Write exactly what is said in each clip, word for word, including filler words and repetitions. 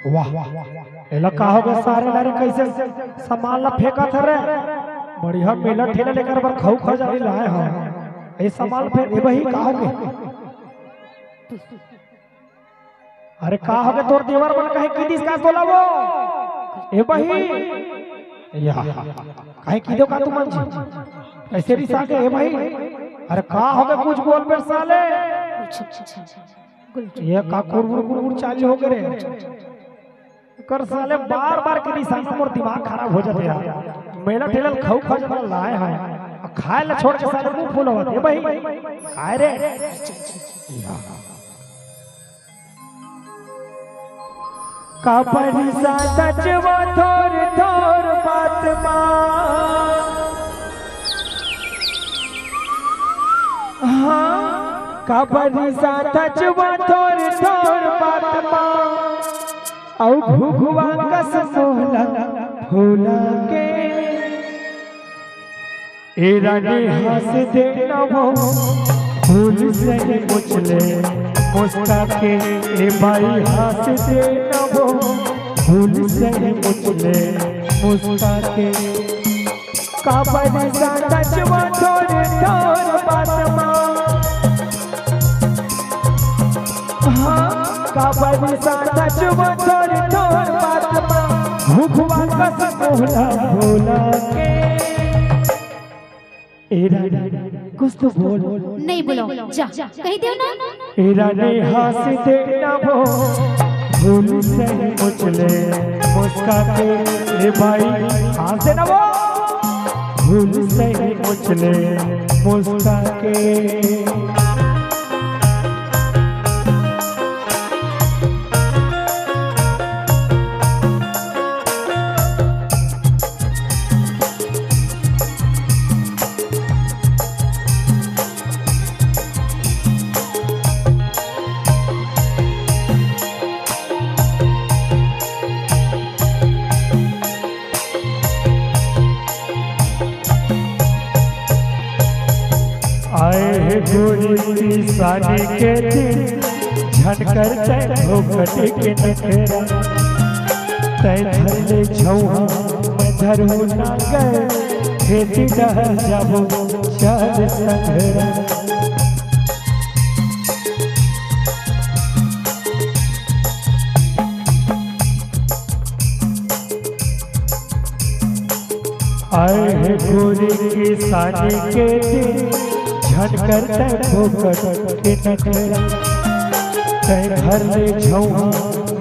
वाह, एला का होगे सारे नारी, कइसे सामान ला फेंकत हरे? बढ़िया मेला ठेला लेकर बर खऊ खजानी लाए हव। ए सामान फेंक, ए बही, का होगे? अरे का होगे, तोर देवर मन कहीं कहि दिस का तोला वो? ए बही, या, कहीं कहि देव का तुमन जी? कइसे रिसा गे, ए बही? अरे का होगे, कुछ बोल बे साले। ये का कुड़बुड़ कुड़बुड़ चालू होगे रे? कर साले बार बार के रिसाना मोर दिमाग खराब हो जाथे यार। मेला ठेला ल खऊ खजाना लाए हव, अउ खाए ला छोड़ के साले मुंह फुलावत हे भाई। काय रे? काबर रिसाथच वो थोर थोर बात मा? हाँ, काबर रिसाथच वो थोर थोर बात मा? अउ घुघुआ कस मोहला फूला के। ए रानी हंस दे न वो फूल से मुचले मुस्का के। ए बाई हंस दे न वो फूल से मुचले मुस्का के। काबर रिसाथच वो थोर थोर बात मा? हाँ, काबर रिसाथच वो थोर थोर बात मा? घुघुआ कस मोहला फूला के। ए रानी, कुछ तो बोल। नहीं बोलो, जा, कहि देव ना। ए रानी हंस दे न वो फूल से मुचले मुस्का के। ए बाई हंस दे न वो फूल से मुचले मुस्का के। आए हे गोरी किसानी के दिन, झन कर तैं भोगटे के नखरा। तैं धर ले झउहा, मैं धरहूँ नांगर, खेती डहर जाबो चल संघरा। आए हे गोरी किसानी के दिन, झन कर तैं भोगटे के नखरा। तैं धर ले झउहा,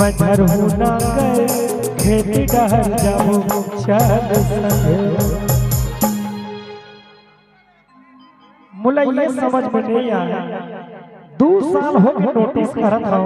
मैं धरहूँ नांगर, खेती डहर जाबो चल संघरा। मोला ये समझ में नहीं आय, दू साल हो गे नोटिस करत हव,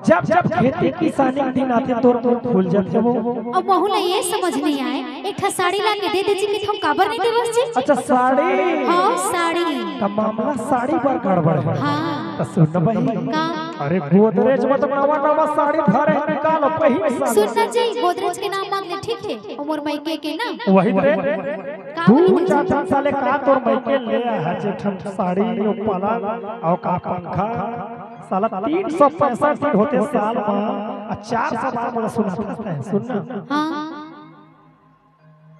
जब जब खेती किसानी के दिन आथे तोर मुंह फूल जाथे वो। अब महू ला ये समझ नहीं आय, एक ठा साड़ी ला के दे दे जी कि हम काबर नहीं देवस जी? अच्छा साड़ी। हाँ साड़ी। त मामला साड़ी बर गड़बड़ हे। हाँ। त सुन न बहिनी। का? अरे गोदरेज में तो नवा नवा साड़ी धरे हे, निकाल पहिन साड़ी। सुन न जी, गोदरेज के नाम मत ले, ठीक हे? अउ मोर मइके के ना। वही रे। का दू बोली? चार ठन साले का तोर मइके ले आए हे, जे ठन साड़ी अउ पलंग अउ का पंखा, साला तीन सौ पैंसठ दिन होथे साल मा, अउ चार सौ बार मोला सुनाथस तैं, सुन ना। हाँ।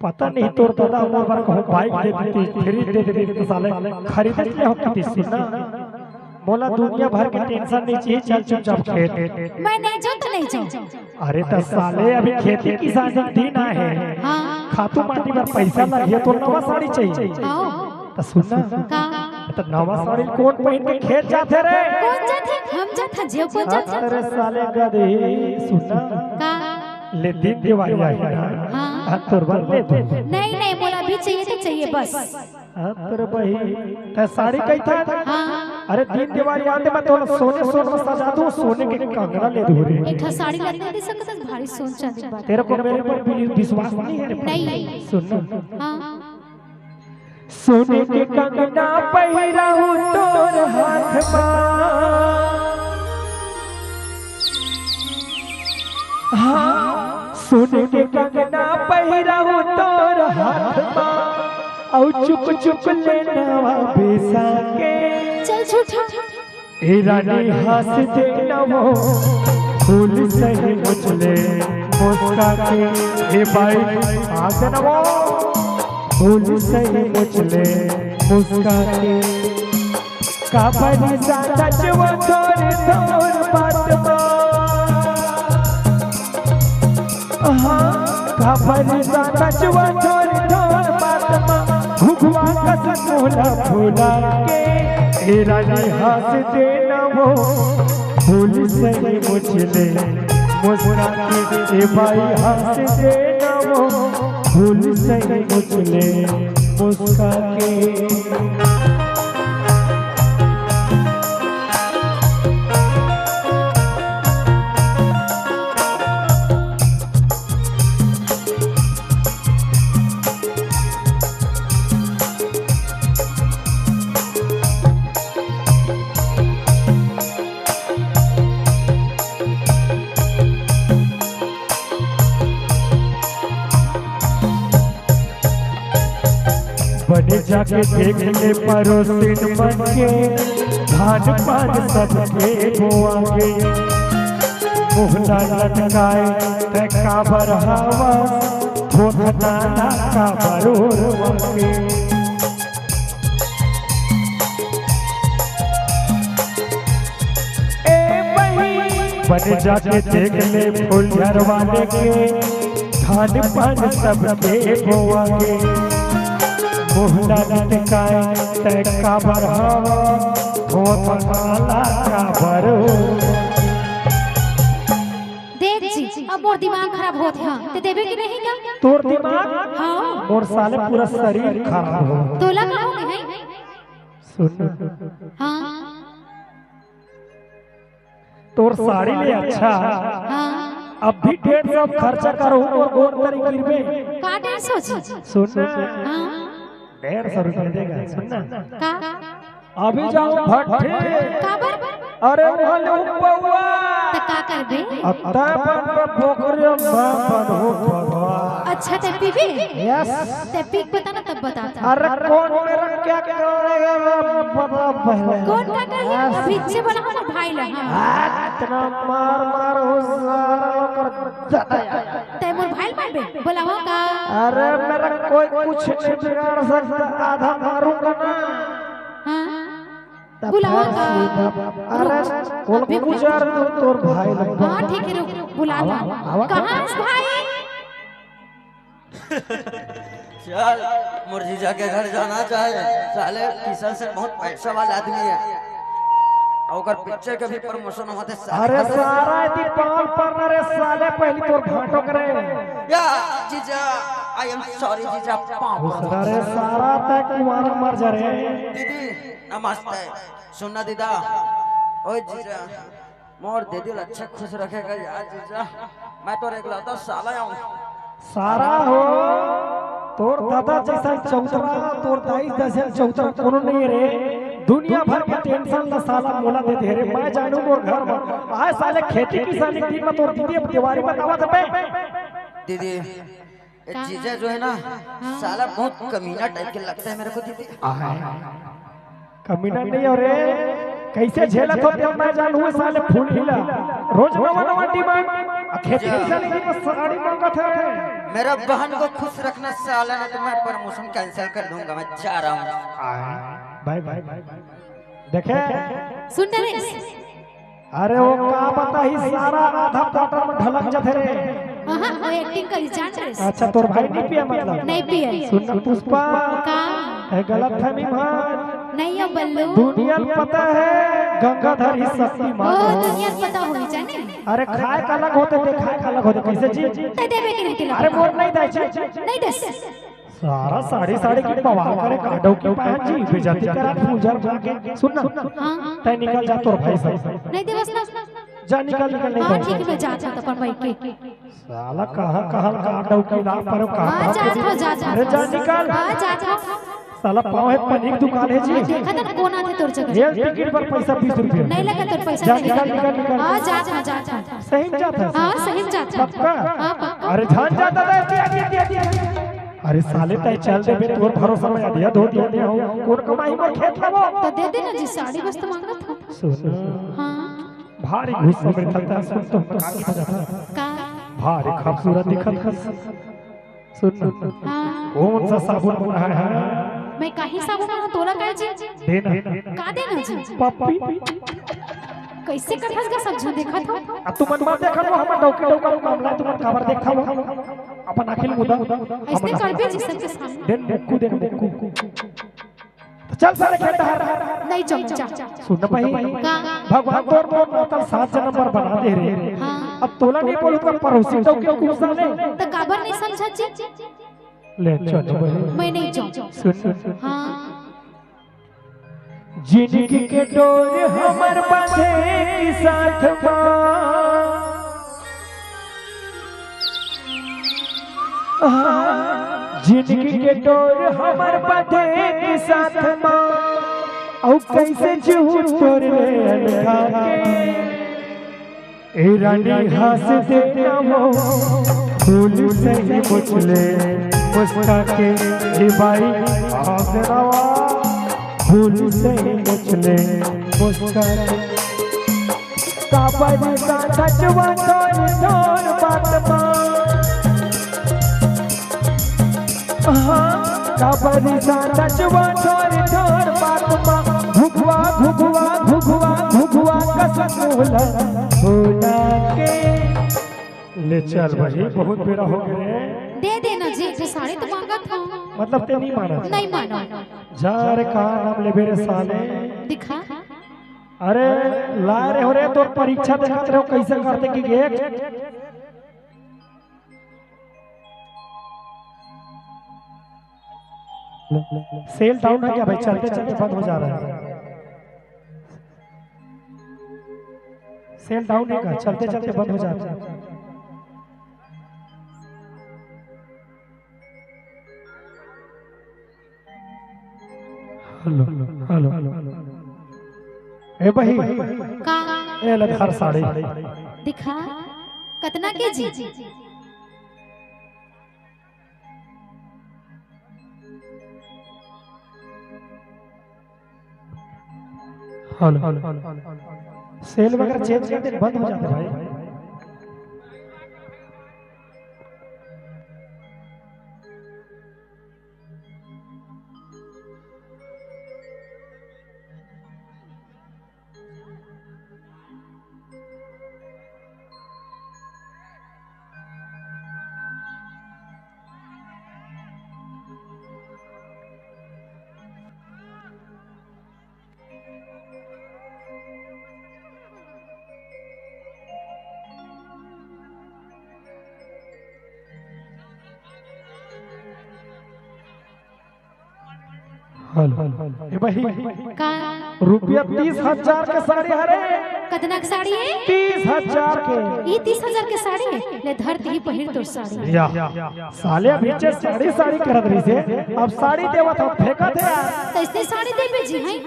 पता नहीं तोर दादा मोर बर कहूँ बाइक दे देतिस, फ्रिज दे देतिस, त साले खरीदे ले हो कहितिस, सुन ना। मोला दुनिया भर के टेंशन नहीं चाहिए, चल चुपचाप खेत। मैं नहीं जाऊँ तो नहीं जाऊँ। अरे त साले अभी खेती किसानी के दिन आए हे। हाँ। खातू माटी बर पैसा लगिही त नवा साड़ी चाहिए। हाँ। त सुन ना। का? त नवा साड़ी कोन पहिन के खेत जाथे रे? कोन जाथे? हम जाथन, जे कोन जाथे? अरे साले गदही, सुन ना। का? ले दिन देवारी आही ना। हाँ। हाँ, तोर बर ले दे। नहीं, नहीं, मोला अभी चाहिए तो चाहिए बस। हाँ, तोर बहिनी, तैं साड़ी कहिथस? हाँ। अरे, दिन देवारी आथे, मैं तोला सोने सोने में सजा दूँ, सोने के कंगना ले दूँ रे। एक ठा साड़ी ला दे सकत हस, भारी सोन चांदी बात। तेरे को मेरे पर भी विश्वास नहीं है रे? नहीं। सुन ना। हाँ। सोने के कंगना पहिराहूँ तोर हाथ मा। हाँ, सोने के कंगना पहिराहूँ तोर हाथ मा, अउ चुप चुप ले नवा बेसा के। चल झूठा। ए रानी हंस दे न वो फूल से सही मुचले मुस्का के, ए भाई, आ जनवो। फूल सही मुचले मुस्का के, काबर सा नचवा थोर थोर बात मा। हाँ, काबर सा नचवा थोर थोर बात मा। घुघुआ कस मोला फुला के, ए रानी हंस देना वो। फूल सही मुचले मुस्का के, ए भाई हंस देना वो। फूल सही मुचले मुस्का के। बने जाके देख ले परोसिन मन के, धान पान सबके बोआगे। मुहना लटकाए तै काबर हवा, थोथना ला काबर ओरवागे। ए बहिन। बने जाके देख ले फूलझर वाले के, धान पान सबके बोआगे। मुहना लटकाए तै काबर हवा, थोथना ला काबर। देख जी, अब मोर दिमाग खराब होत हे। ते देबे कि नहीं का? तोर दिमाग? हाँ। मोर साले पूरा शरीर खराब हो। तोला का हो गे हे? सुन। हाँ। तोर साड़ी ले अच्छा। हाँ। अब भी डेढ़ सौ खर्चा करो और गोड़ तरी गिरबे। का डेढ़ सौ जी? सुन। हाँ। डेढ़ सौ रुपया देगा, सुन ना। का? अभी जाओ भट्ठे। काबर? अरे वहाँ ले उपवा। त का करबे? अब तै बन पे बोकरे, मैं बनहूँ भगवा। अच्छा, तै पीबे? यस। तै पी के बता ना, तब बता। अरे कौन मेरा क्या कर लेगा, मैं बता पहले। कौन का कही? यस। अभी से बोला हमारे भाई ला, हाँ। हाँ, इतना मार मार हो सारा लोग कर जाता है। तै मोर भाई मारबे? बोलावा का? अरे मेरा कोई कुछ नहीं बिगाड़ सकता, आधा मारूंगा ना। हाँ। तब बुलावा फिर का? सीधा, अरे रुक, बोल अभी बुला। गुजार दो तोर भाई लोग। हाँ, ठीक है, रुक, बुला आवा, ला। आवा, आवा। कहाँ है भाई? चल, मोर जीजा के घर जाना चाहे। साले किशन से बहुत पैसा वाला आदमी है। और ओकर पिक्चर के भी प्रमोशन होते साले। अरे सारा यदि पाँव पर ना रे साले, पहली तोर भाटो करे। या जीजा, I am sorry जीजा, पाँव पर। अरे सारा तै कुमारा मर जा रे। दीदी, नमस्ते। सुन ना दीदा, ओए जीजा, मोर दीदी ला अच्छा खुश रखेगा यार जीजा, मैं तोर एकलौता साला हूँ। सारा हो, तोर दादा जैसा चौतरा, तोर दाई जैसा चौतरा कोनो नहीं है रे। दुनिया भर के टेंशन ला साला मोला दे दे रे। मैं जानू मोर घर में आए साले खेती किसानी के दिन में तोर दीदी अब तिवारी बतावा था बे। दीदी, ये का? जीजा जो है ना, हाँ। साला बहुत कमीना टाइप के लगता है मेरे को दीदी। आहे। कमीना नहीं हो रे, कैसे झेलत होते हो मैं जानू साले फूल हिला। रोज नवा नवा डिमांड, आ खेती जीजा। किसानी की बस साड़ी मांगत है। मेरा बहन को खुश रखना साला, नहीं तो मैं प्रमोशन कैंसिल कर दूंगा, मैं जा रहा हूँ। आहे। बाय बाय। देखे? सुन नरेश, अरे वो का बताही, सारा आधा क्वार्टर में ढलक जथे रे। हाँ, वो एक्टिंग करी जान रे। अच्छा, तोर भाई नहीं पिया मतलब? नहीं पिया। सुन ना पुष्पा, का? है गलत फहमी मान। नहीं हो बल्लू। दुनिया ल पता है गंगाधर ही शक्तिमान ओ, हो। दुनिया ल पता होही जाने। अरे खाए का अलग होते, देखाए का अलग होते, कैसे जी? ते देबे कि नहीं तिलक? अरे मोर नहीं दे जी। नहीं दे। सारा साड़ी साड़ी के बवाल करे, काडो की पहन जी, बेइज्जती करा, पूजा जाके। सुन ना, हाँ। तै निकल जा तोर भाई से। नहीं देवस ना। जा निकल, निकल, नहीं हाँ, देवस। ठीक है, मैं जात हूँ अपन भाई के। साला कहाँ, कहाँ काडो की लात पर कहाँ, हाँ, कहाँ जात पूजा? हो, जात हो। अरे जा निकल। हाँ, जात हो। साला पाँव है पनीर दुकान है जी। हाँ, देखा था ना कौन आते तोर जगह। रेल टिकट पर पैसा बीस रुपया। नहीं लगा तोर पैसा, जा नहीं निकल, लगा। निकल, निकल। हाँ, जात हो, जात हो। सही में जात है? हाँ, सही में जात हो। पक्का? हाँ, पक्का। अरे जान जाता था, ऐसे, ऐसे, ऐसे, ऐसे। अरे साले, तै चल देबे, तोर भरोसा में अधिया धो दिया ने हो। कौन कमाही मोर खेत लबो? तो दे देना जी, साड़ी बस तो मांगत हो। सुन। हाँ। भारी गुस्सा में था, सुन तो हम का लिखा जाता। का? भारी खूबसूरत दिखत हस। सुन ना। हाँ। कौन सा साबुन बनाया है? मैं काही साबुन बनाहूँ, तोला काय जी? देना। का देना जी? पप्पी। कैसे करथस का सब झन देखत हो? आ तुमन मत देखत हो, हमर डौकी डौका के मामला है, तुमन काबर देखत हो? अपन आँखी ल मुदा। ऐसने करबे जी सबके सामने। देन मुक्कू, देन मुक्कू। तो चल साले खेत डहर। नहीं जाऊँ, जा। सुन ना भाई। का? भगवान तोर मोर नाता सात जन्म बर बना दे रे। हाँ। अब तोला नहीं बोलूँ तो पड़ोसी तो क्यों घुसा ले? तो काबर नहीं समझा जी? ले चल भाई। मैं नहीं जाऊँ। सुन, सुन, सुन। हाँ। जिंदगी के डोर हमर बंधे के साथ मा। हाँ, जिंदगी के डोर हमर बंधे के साथ मा। अउ कैसे जीहूँ तोर ले अलगा के। ए रानी हंस दे ना वो, बोलू सही मुझ ले मुस्का के। ए बाई हंस ना वो, बोलू सही मुझ ले मुस्का के। काबर का सचवा तोर तोर बात मा। हाँ, काबर का सचवा तोर तोर बात मा। घुघुआ, घुघुआ, घुघुआ, घुघुआ कसम होला, होला के। ले चल भाई, बहुत बेरा हो गए। दे देना जी, जो साड़ी तो मांगत हूँ। मतलब ते नहीं माना? नहीं माना। जा रे, का नाम लेबे रे साले? दिखा। अरे ला रे हो रे, तोर परीक्षा देखत रहो कैसे करते कि एक सेल डाउन है क्या भाई? चलते चलते बंद हो जा रहा है। सेल डाउन है क्या? चलते चलते बंद हो जा रहा है। Hello, hello. ए बही, का? ए ले धर साड़ी। दिखा, कतना के जी? हेलो। सेल वगैरह चेंज कर दे, बंद हो जाते भाई। हेलो। ए बही, का? रुपया तीस हजार के साड़ी हरे। कतना के साड़ी है? तीस हजार के। ई तीस हजार के साड़ी है? ले धर दी पहिर तोर साड़ी। या, साले अभी जे साड़ी साड़ी करत रहिसे, अब साड़ी देवत हम फेंकत है यार। तो इसने साड़ी देबे जी हैं?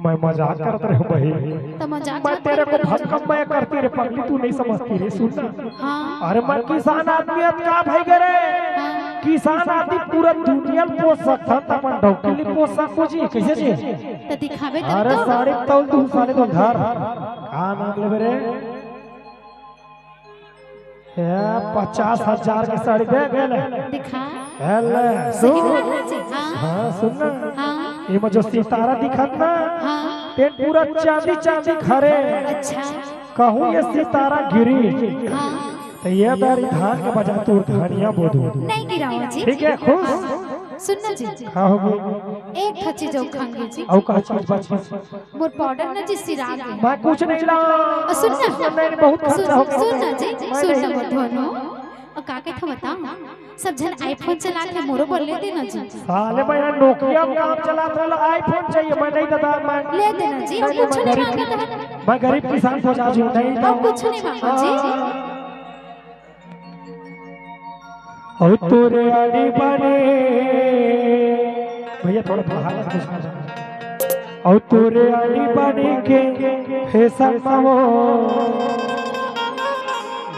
मैं मजाक करत रहे हूँ बही। तो मजाक मैं मत तेरे को कर। भक्कम मैं करती रे पगली, तू नहीं समझती रे, सुन ना। हाँ। अरे मैं किसान आदमी अब का भाई करे? हाँ। किसान आदमी पूरा दुनिया ल पोस सकता, त अपन डौकी ल पोस सको जी, कैसे जी? तो दिखावे तब अरे तो। साड़ी तौल तू साले तो धर। का नाम लेबे रे? ए, पचास हजार के साड़ी दे गेले। दिखा। ए, ले, सही सुन। बात है जी, हाँ। हाँ, सुन ना। हाँ। एमा जो सितारा दिखत ना, हाँ। तेन पूरा चांदी, चांदी खरे। अच्छा। कहूँ ये सितारा गिरी, हाँ। तो ये दारी धान के बजा तू धनिया बोदू। नहीं गिरावा जी। ठीक है, खुश? हाँ। सुन ना जी। का हो गई? एक ठो चीज अउ खांगे जी। अउ का चीज बची? मोर पाउडर ना जी सिरा गे। मैं कुछ नहीं ला। अ, सुन ना। नहीं, नहीं, बहुत सुन, खर्चा हो गया। सुन ना जी, मैं सुन नहीं ना मत धोनो। अ, का के था बताओ? सब झन iPhone चलाथे, मोरो बर ले देना जी। साले मैं यहाँ Nokia में काम चलात रहा, iPhone चाहिए, मैं नहीं दादा, मैं ले देना जी, नहीं, नहीं, कुछ मैं नहीं गरीब, मांगत है। मैं गरीब किसान को जा नहीं अब कुछ नहीं मांगो जी। हाँ। अउ तोरे आनी बानी, भैया थोड़ा बाहर आ जाओ। अउ तोरे आनी बानी के फैशन मा वो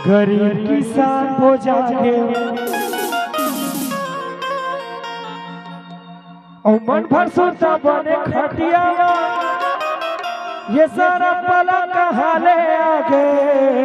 गरीब किसान हो जागे। अउ मन भर सुरता बने खटिया मा, ये सारा पला कहाँ ले आ गए?